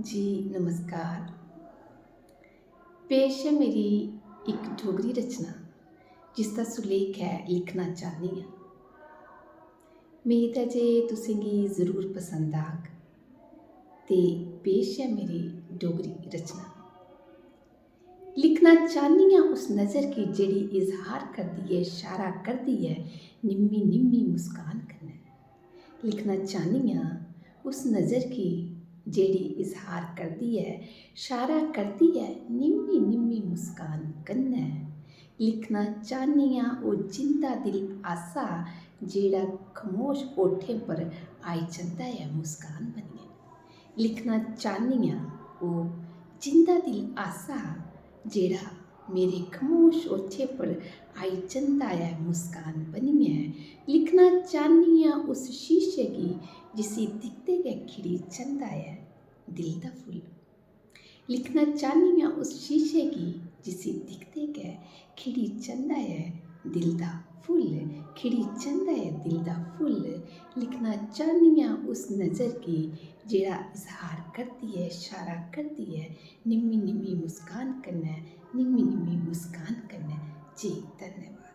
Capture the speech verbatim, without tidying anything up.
जी नमस्कार। पेश ऐ मेरी इक डोगरी रचना, जिसदा सुलेख ऐ लिखना चाह्न्नी आं। मेद ऐ जे तुसेंगी जरूर पसंद आग। ते पेश ऐ मेरी डोगरी रचना। लिखना चाह्न्नी आं उस नज़र गी जेह्ड़ी इजहार करदी ऐ, इशारा करदी ऐ निम्मी निम्मी मुस्कान कन्नै। लिखना चाह्न्नी आं उस नज़र गी जेह्ड़ी इजहार करदी ऐ, इशारा करदी ऐ निम्मी निम्मी मुस्कान कन्नै। लिखना चाह्न्नी आं ओह् जिंदा दिल आसा जेह्ड़ा खमोश ओठें पर आई जंदा ऐ मुस्कान बनियै। लिखना चाह्न्नी आं ओह् जिंदा दिल आसा जेह्ड़ा मेरे खमोश ओठें पर आई जंदा ऐ मुस्कान बनियै। लिखना चाह्न्नी आं उस शीशे गी जिसी दिखदे गै खिड़ी जंदा ऐ दिल दा फुल्ल। लिखना चाह्न्नी आं उस शीशे गी जिसी दिखदे गै खिड़ी जंदा ऐ दिल दा फुल्ल, खिड़ी जंदा ऐ दिल दा फुल्ल। लिखना चाह्न्नी आं उस नज़र गी जेह्ड़ा इजहार करदी ऐ, इशारा करदी ऐ निम्मी निम्मी मुस्कान कन्नै, निम्मी निम्मी मुस्कान कन्नै। जी धन्यवाद।